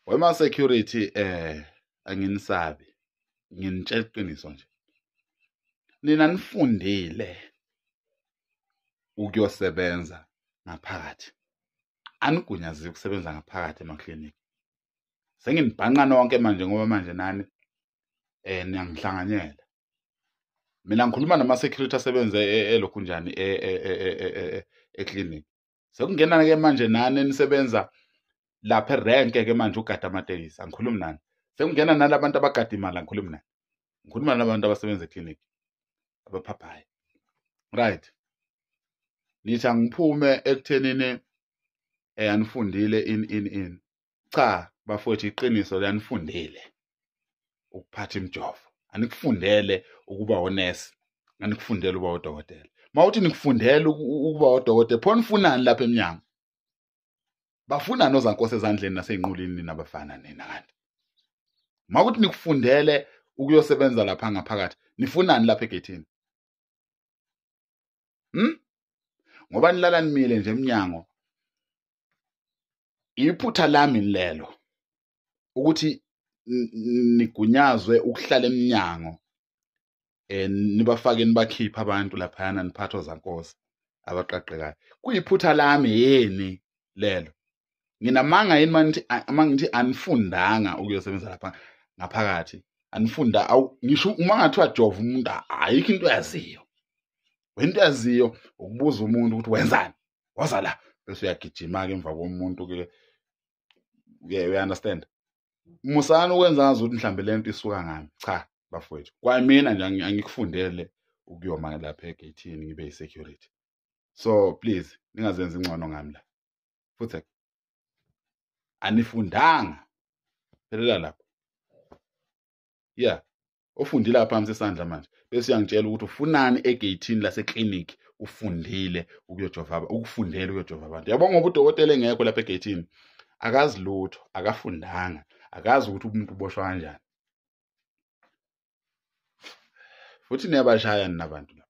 Wema security anginisabi, nginitshela iqiniso nje. Nina nifundile ukuyosebenza ngaphakathi, anigunyaziwe ukusebenza ngaphakathi emaklinikhi. Senginibhanqa nonke manje ngoba manje nani niyangihlanganyela. Mina ngikhuluma nama-security asebenze elokhunjani eklinikhi. Sekungena-ke manje nani enisebenza lapha erenke-ke manje ugada amatekisi, angikhulumi nani. Sekungena nalabantu abagada imali, angikhulumi nani. Ngikhuluma nalabantu abasebenza eklinikhi abaphaphayo. Right, nithi angiphume ekuthenini anifundile in. Cha bafowethu, iqiniso lanifundile ukuphatha imijovo, anikufundele ukuba onesi, anikufundele ukuba odokotela. Mawuthi nikufundele ukuba odokotela, pho nifunani lapha eminyango? Bafunani ozankosi ezandleni naseyinqulini nabafana nina kanti? Mawuthi nikufundele ukuyosebenza lapha ngaphakathi, nifunani lapha egethini? Ngoba nilala nimile nje eminyango. Iphutha lami lelo ukuthi nigunyazwe ukuhlala eminyango, nibafake nibakhipha abantu laphayana, niphathe ozankosi abaqaqekayo. Kuyiphutha lami yini lelo? Nginamanga yini mangithi anifundanga ukuyosebenza lapha ngaphakathi? Anifunda ngisho uma ngathiwa jova umuntu, ayikho into yaziyo. Wento yaziyo ukubuza umuntu ukuthi wenzani, waza la, bese uyagijima ke emva komuntu ke. You understand? Musani ukwenza ngazuthi mhlambe lento isuka ngami. Cha bafowethu, kwamina nje angikufundele ukuyoma lapha egeyithini ngibe yi-security. So please ningazenzi ingcono ngami la. Futhi anifundanga, phelela lapho. Yeah, ofundile apha isandla manje bese uyangitshela ukuthi ufunani egeyithini laseklinikhi, ufundile ukuyojova, ukufundela ukuyojova abantu. Yabo, ngoba udokotela engekho lapha egeyithini akazi lutho, akafundanga, akazi ukuthi umuntu uboshwa kanjani. Futhi niyabashaya nina bantu la.